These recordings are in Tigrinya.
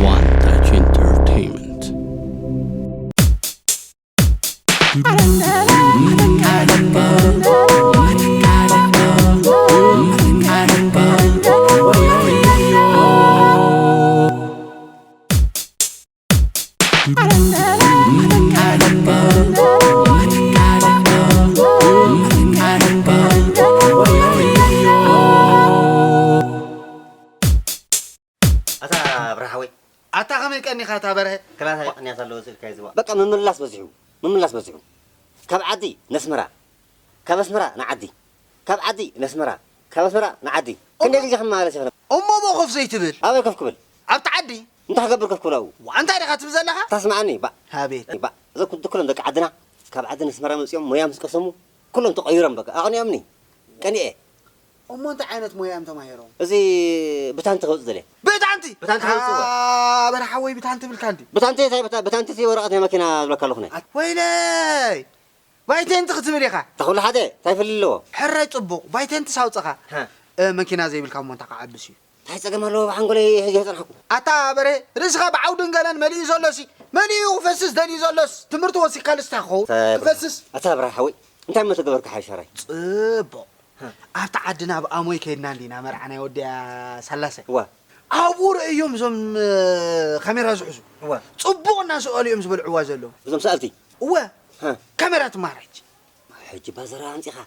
One Touch Entertainment. ኣታ ብርሃ ሓወይ። ኣታ ከመይ ቀኒኻ ኣታ በርሀ? ክላስ ኣይቀንያ ዘለዉ ስልካ ይዝባ። በቃ ምምላስ በዚሑ፣ ምምላስ በዚሑ። ካብ ዓዲ ነስመራ፣ ካብ ኣስመራ ንዓዲ፣ ካብ ዓዲ ነስመራ፣ ካብ ኣስመራ ንዓዲ። ክንደይ ግዜ ክመላለስ ይኽእል? እሞ እሞ ኮፍ ዘይትብል? ኣበይ ኮፍ ክብል? ኣብቲ ዓዲ? እንታይ ክገብር ኮፍ ክብል ኣብኡ? ዋ፣ እንታይ ዲኻ ትብል ዘለኻ? ታስምዓኒ፣ ባእ። ኣቤት። ባእ። እዞም ኩ-፣ ኩሎም ደቂ ዓድና ካብ ዓዲ ነስመራ መጺኦም ሞያ ምስ ቀሰሙ ኩሎም ተቐይሮም በቃ። ኣቕኒኦምኒ። ቀኒኤ። እሞ እንታይ ዓይነት ሞያ እዮም ተማሂሮም? እዚ ብታንቲ ከውጽእ ደልየ። ብታንቲ? ብታንቲ ከውጽእ እወ። ኣ፣ በርሃ ሓወይ ብታንቲ ብልካ እንዲ። ብታንቲ እንታይ ብታ-፣ ብታንቲ እቲ ወረቐት ናይ መኪና ዝብለካ ኣለኹ ናይ። ኣት-፣ ወይለይ! ባይቴንቲ ክትብል ኢኻ። እታ ኩሉ ሓደ እንታይ ፍልልይ ኣለዎ? ሕራይ ጽቡቕ። ባይቴንትስ ኣውጽኻ። ሃ። እ፣ መኪና ዘይብልካ እሞ እንታይ ክዓብስ እዩ? እንታይ ጸገም ኣለዎ? ብሓንጎለይ ሒዘ ዝጸናሕኩ። ኣታ በሬ፣ ርእስኻ ብዓውድን ገለን መሊኡ ዘሎሲ፣ መሊኡ ክፈስስ ደልዩ ዘሎስ፣ ትምህርቲ ወሲኽካሉስ እንታይ ክኸውን? ኣታ ክፈስስ። ኣታ ብርሃ ሓወይ፣ እንታይ እሞ ተገበርካ ሓይሻራይ? ጽቡቕ። ሃ። ኣብቲ ዓድና ኣብ ኣሞይ ከይድና እንዲና መርዓ ናይ ወዲያ ሳላሳይ። እዋ። ኣብኡ ርእዮም እዞም፣ እ፣ ካሜራ ዝሕዙ። እዋ። ጽቡቕ እናሰኣሉ እዮም ዝበልዕዋ ዘለዉ። እዞም ሰኣልቲ? እወ። ሃ። ካሜራ ትማረጅ። ሕጂ ባዘራ ኣምጺኻ።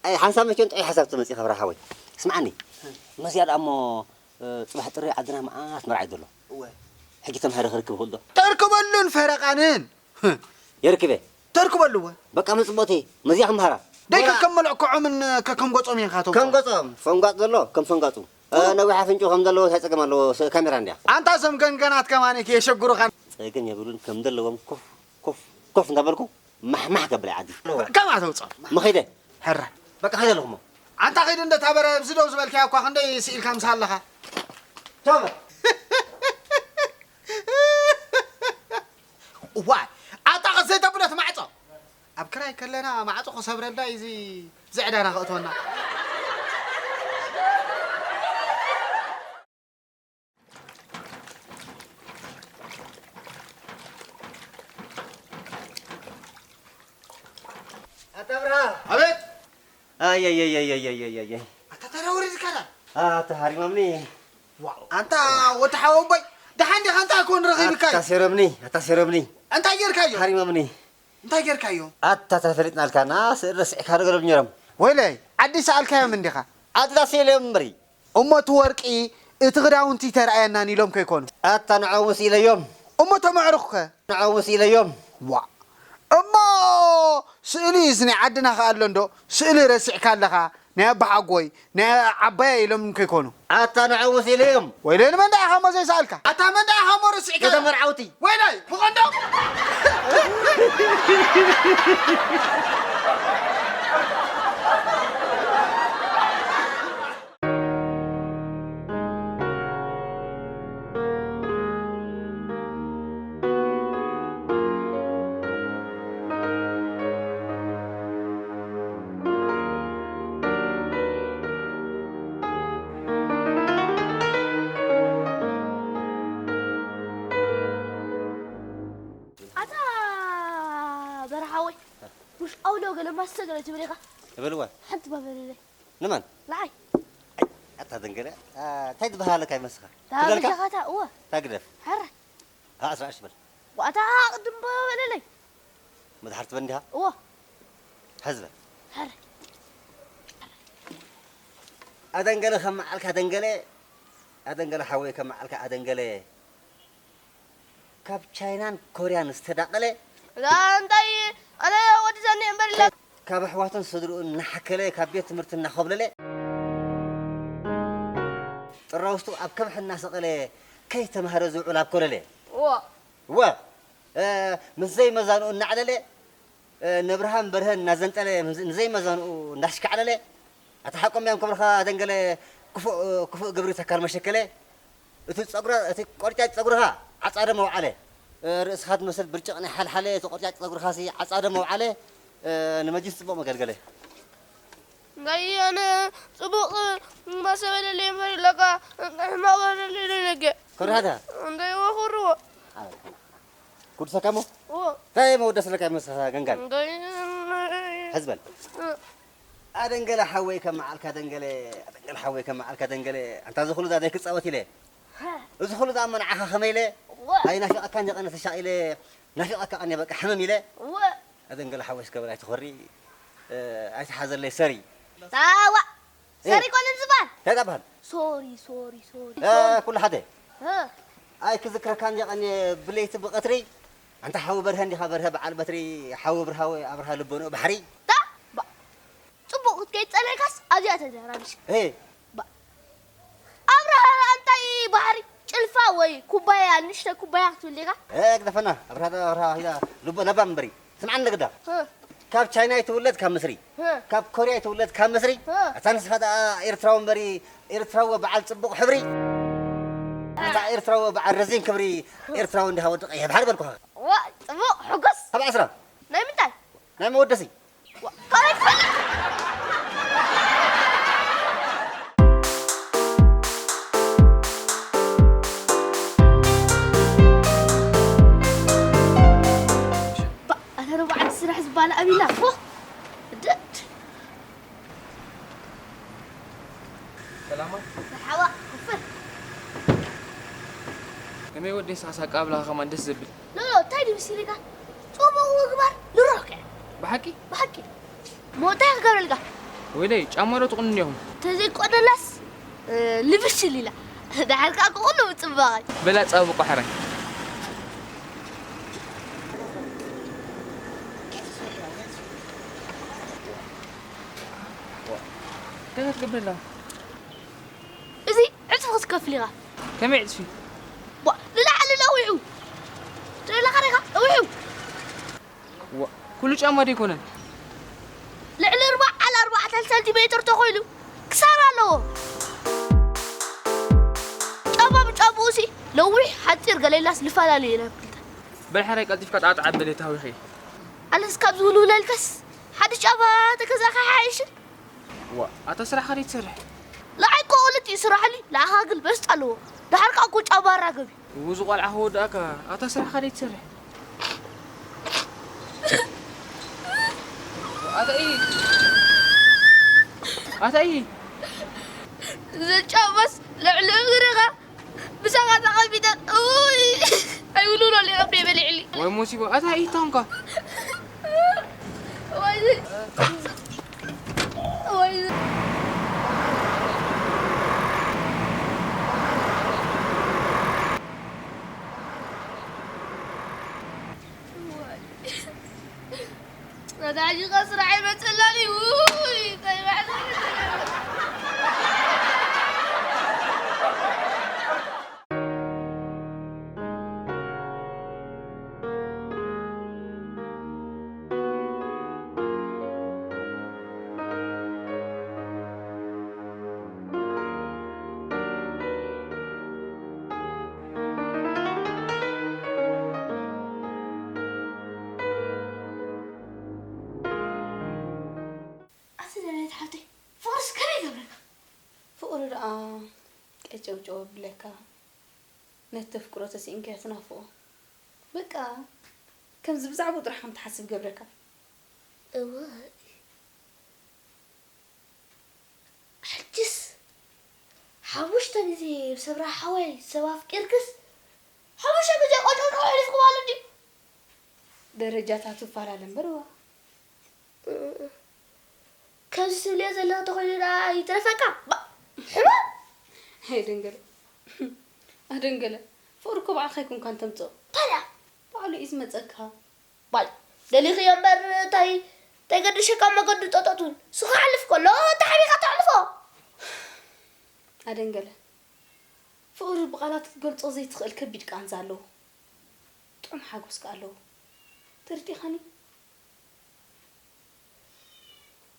ኣይ፣ ሓንሳብ መቸም ጥዑይ ሓሳብ ተመጺኻ ብርሃ ሓወይ። ስምዓኒ፣ መዝያ ደኣ እሞ፣ እ፣ ጽባሕ ጥሪ ዓድና መዓት መርዓይ ዘሎ። እወ። ሕጂ ተምሃሪ ክርክብ ይኽእል ዶ? ተርክበሉን ፈረቓንን። የርክበ። ተርክበሉ እወ። በቃ መጽበቲ፣ መዝያ ክምሃራ። ደይ ወላ ከከም መልክዖምን ከከም ገጾም እዮም ካተውጽኦ። ከም ገጾም፣ ፈንጓጥ ዘሎ ከም ፈንጋጡ። እ፣ ነዊሕ ኣፍንጭ ከም ዘለዎ እንታይ ጸገም ኣለዎ? ስ-፣ ካሜራ እንድያ። ኣንታ እዞም ገንገናት ከማን ከየሸግሩኻ። ጸገም የብሉን፣ ከም ዘለዎም ኮፍ፣ ኮፍ፣ ኮፍ እንዳበልኩ ማሕማሕ ከብል እየ ዓዲ። ከማ ተውጽኦ። መኺደ። ሕራይ። በቃ ኸይደ ኣለኹ እሞ። ኣንታ ኸይድ እንደ ታበረ ኣብዚ ደው ዝበልካዮ እኳ ክንደይ ስኢልካ ምሳ ኣለኻ? ቻው በል። እዋይ፣ ኣታ ኸ ዘይተብሎ እቲ ማዕጾ። ኣብ ክራይ ከለና ማዕጾ ክሰብረልና እዩ እዚ ዝዕዳና ከእትወና። ኣታ ብርሃ። ኣቤት። ኣየየየየየየየየ። ኣታ ተራ ወሪድካ ዳ? ኣታ ሃሪሞምኒ። ዋ፣ ኣንታ ወዲ ሓወቦይ፣ ደሓን ዲኻ? እንታይ ኮን ረኺብካ? ኣታ ሴሮምኒ፣ ኣታ ሴሮምኒ። እንታይ ጌርካዮ? ሃሪሞምኒ። እንታይ ጌርካዮ? ኣታ ተፈሊጥናልካ፣ ና ስእሊ ረሲዕካ ዶ ገለሉ ነይሮም። ወይለይ፣ ዓዲ ሰኣልካዮም እንዲኻ? ዓዲ ዳ ስኢለዮም እምበሪ። እሞ እቲ ወርቂ፣ እቲ ክዳውንቲ ተረኣየናን ኢሎም ከይኮኑ? ኣታ ንዖም ስኢለዮም። እሞ ተመዕርኹ ከ? ንዖም ስኢለዮም። ዋ። እሞ ስእሊ እዚ ናይ ዓድና ከ ኣሎ እንዶ? ስእሊ ረሲዕካ ኣለኻ? ናይ ኣባሓጎይ፣ ናይ ዓባየ ኢሎም ከይኮኑ? ኣታ ንዖም ስኢለዮም። ወይለይ ንመን ደኣ ኢኻ እሞ ዘይሰኣልካ? ኣታ መን ደኣ ኢኻ እሞ ረሲዕካ? ነቶም መርዓውቲ። ወይለይ፣ ብቐንዶ! ኣታ በረሓወይ፣ ውሽጣዊ ዶ ገለ ማስተ ገለ ትብል ኢኻ? እበልዋ። ሓንቲ ባበለለይ። ንመን? ንዓይ። ኣይ፣ ኣታ ደንገለ፣ ኣ፣ እንታይ ዝበሃል ኣለካ ይመስልካ? ታ ትብለልካ? በሻኻታ፣ እወ። እንታይ ግደፍ? ሕረ። ኣ፣ ኣስራሽ በል። ዋታ ቅድም በለለይ። መድሓር ትበል እንዲኻ? እወ። ሕዝበ። ሕረ። ኣደንገለ ከም መዓልካ ደንገለ፣ ኣደንገለ ሓወይ ከም መዓልካ ኣደንገለ። ካብ ቻይናን ኮርያን ዝተዳቐለ እዛ እንታይ ኣነ ወዲ ዘኒ እምበር ኢላ። ካብ ኣሕዋቱን ስድርኡን እናሓከለ፣ ካብ ቤት ትምህርቲ እናኾብለለ፣ ጥራውስቱ ኣብ ከብሒ እናሰቐለ ከይተማህረ ዝውዕል ኣብ ኮለለ። እዋ። እወ፣ እ፣ ምስ ዘይመዛንኡ እናዕለለ፣ እ፣ ነብርሃን በርሀን እናዘንጠለ፣ ምስ-፣ ንዘይመዛንኡ እናሽካዕለለ፣ ኣታ ሓቆም እዮም ክብልኻ ደንገለ፣ ክፉእ፣ ክፉእ ግብሪ ተካል መሸከለ። እቲ ጸጉራ-፣ እቲ ቆርጫጭ ጸጉርኻ ዓጻደ መውዓለ። እ፣ ርእስኻ ትመስል ብርጭቕ ናይ ሓልሓለ፣ እቲ ቆርጫጭ ጸጉርኻሲ ዓጻደ መውዓለ። እ፣ ንመጅልስ ጽቡቕ መገልገለ። እንታይ ኣነ ጽቡቕ ማሰብ የለለይ እምበር ኢለካ፣ እንታይ ሕማቕ በደለይ ደነገ። ከርሃታ? እንታይ ወኹርዎ? ጉድ ሰካሞ? ዎ። እንታይ መወደስ ለካ መሰኻ ገንጋል? እንታይ ሕዝበል። እ። ኣደንገለ ሓወይ ከመዓልካ ደንገለ፣ ኣደንገለ ሓወይ ከመዓልካ ደንገለ። ኣንታ ዝኹሉ ዛ ዘይክጻወት ኢለ። እዚ ኩሉ ዝኣመ ንዓኻ ከመይ ኢለ? ዋ። ኣይናፊቐካን የቐነ ተሻቒለ፣ ናፊቐካ ቀንየ በቃ ሕምም ኢለ። ዋ። ኣደንገለ ሓወይ እስከ በል ኣይትኾሪ፣ እ፣ ኣይትሓዘለይ ሰሪ። ታዋ። እ። ሰሪ ኮነ ዝበሃል። እንታይ ዝበሃል? ሶሪ፣ ሶሪ፣ ሶሪ፣ እ፣ ሶሪ። ኩሉ ሓደ። እ። ኣይ ክዝክረካን የቐንየ ብለይቲ ብቐትሪ፣ ኣንታ ሓዊ በርሀ እንዲኻ በርሀ በዓል በትሪ፣ ሓዊ ብርሃወ ኣብርሃ ልበንኡ ባሕሪ። ታ፣ ባ፣ ጽቡቕ ክትከይድ ጸኒሕካስ ኣብዚኣ ተዘራርብሽ። እ። ባ፣ ኣብርሃ እንታይ ባሕሪ ጭልፋ ወይ ኩባያ፣ ንእሽተይ ኩባያ ክትብል ዲኻ? እ፣ ግደፈና። ኣብርሃ፣ ኣብርሃ፣ ሂዳ ልቦ ለባም እምበሪ። ስምዓኒ ግዳ። እ። ካብ ቻይና ይትውለድ ካብ ምስሪ። እ። ካብ ኮርያ ይትውለድ ካብ ምስሪ። እ። ኣታ ንስኻ ደኣ ኤርትራዊ እምበሪ፣ ኤርትራዊ በዓል ጽቡቕ ሕብሪ። ኣታ ኤርትራዊ በዓል ረዚን ክብሪ፣ ኤርትራዊ እንዲኻ ወዲ ቀይሕ ባሕሪ በልኩኻ። ዋ፣ ጽቡቕ ሕጉስ። ካብ ዓስራ። ናይ ምንታይ? ናይ መወደሲ። ዋ፣ ካልኣይ ክፍሊ። ባ፣ ኣነ ርብዓይ ስራሕ ዝበሃል ኣቢላ። ፎ፣ ድድ። ሰላማ? መርሓባ፣ ክፍል። ከመይ ወዲ ንስኻስ ኣቀባብላኻ ከማን ደስ ዘብል። ኖ፣ ኖ፣ እንታይ ድዩ መሲልካ? ጽቡቕ ምግባር ንሮክ። ብሓቂ? ብሓቂ። እሞ እንታይ ክገብረልካ? ወይለይ፣ ጫማ ዶ ትቑንኑ ኢኹም? ተዘይቆነላስ፣ እ፣ ልብሽ ኢላ። ደሓር ከኣ ክቑኑ ምጽባቐ። በላ ጻቡ ቆሕረ። እንታይ ክትገብር ኣለኻ? እዚ ዕጽፊ ክትከፍል ኢኻ። ከመይ ዕጽፊ? ቧ፣ ንላዕሊ ነዊሑ። ትርእለኻ ዲኻ? ነዊሑ። ዋ፣ ኩሉ ጫማ ዶ ኣይኮነን? ልዕሊ ኣርብዓ ኣርባዕተ ሰንቲሜትር ተኾይኑ ክሳራ ኣለዎ። ጫማ ብጫምኡ ሲ ነዊሕ፣ ሓጺር፣ ገለ ኢልናስ ልፈላለዩ ኢና ብክልተ። በል ሕራይ ቀልጢፍካ ጣዕጣዕ በል፣ የታዊኺ። ኣነስ ካብ ዝውልውለልካስ ሓደ ጫማ ተገዛእካ ይሓይሽን። ዋ፣ ኣታ ስራሕኻ ደይ ትሰርሕ? ንዓይ እኮ ክልቲኡ ስራሕኒ፣ ንዓኻ ግን መስጥ ኣለዎ። ደሓር ከኣ እኮ ጫማ ኣራገቢ። እዚ ቆልዓ ክወድኣካ፣ ኣታ ስራሕኻ ደይ ትሰርሕ? ኣታ እይ፣ ኣታ እይ። እዚ ጫማስ ልዕሊ እግርኻ ብሳኻ ተቐቢጠ፣ እውይ፣ ኣይውልውሎ ሊቐቤ በሊዕሊ። ወይ ሞሲቦ፣ ኣታ ኢታንካ። ወይ፣ ወይ። ኣታ ሕጂ ኸ ስራሕ ይመጽእ ኣሎ ድዩ? ውይ፣ እንታይ ባዕሉ። ኣቲ ደላይት ሓብተይ፣ ፍቕርስ ከመይ ይገብረካ? ፍቕሪ ደኣ ቀጨውጨው ኣብለካ፣ ነቲ ተፍቅሮ ተሲእንካዮ ትናፍቖ። በቃ፣ ከምዚ ብዛዕባኡ ጥራሕ ከም ትሓስብ ይገብረካ። እወ። ሕጅስ ሓሙሽተ ግዜ ብሰብራ ሓወይ ሰብ ኣፍቂርክስ፣ ሓሙሽተ ግዜ ቆጨውጨው ኣሕሊፍኩም ኣሎ ድዩ? ደረጃታቱ ይፈላለ እምበር፣ እዋ። ከምዚ ትብልዮ ዘለኺ ተኾይኑ ደኣ ይትረፈካ። ባ-፣ ሕማም! ኣደንገለ። ኣደንገለ። ፍቕሪ እኮ ባዕልኻ ኣይኮንካን ተምጽኦ። ታዲያ? ባዕሉ እዩ ዝመጸካ። ባይ፣ ደሊኽዮ እምበር እንታይ፣ እንታይ ገድሸካ መገዱ ጠጠው ትብል? ንሱ ክሓልፍ ከሎ ተሓቢእካ ተሕልፎ። ኣደንገለ፣ ፍቕሪ ብቓላት ክትገልጾ ዘይትኽእል ከቢድ ቃንዛ ኣለዎ። ጥዑም ሓጎስ ከኣ ኣለዎ። ተረዲእኻኒ?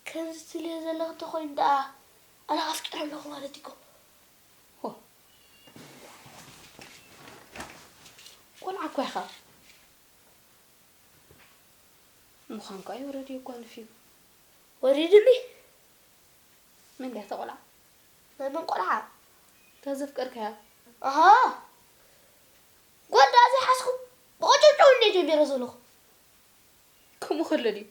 ከምዚ ትብልዮ ዘለኺ እንተኾይኑ ደኣ ኣነ ኣፍቂረ ኣለኹ ማለት እኮ። ሆ። ቆልዓ እኮ ኢኻ። ምዃንካ እዩ ወረዲ የጓንፍ እዩ። ወሪድኒ? መን ድያ እታ ቆልዓ? መመን ቆልዓ? እታ ዘፍቀርካያ? ኣሃ፣ ጓዳ ዘይሓዝኩም ብቐጨውጨው እንደ ጀሚረ ዘለኹ። ከምኡ ከሎ ድዩ?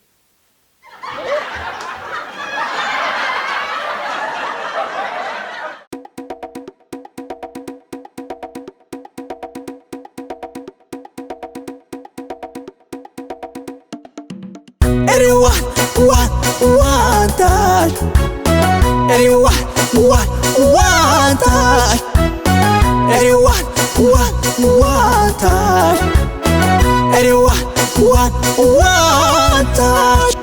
Everyone, one, one touch. Everyone, one, one touch. Everyone, one, one touch. Everyone, one, one touch.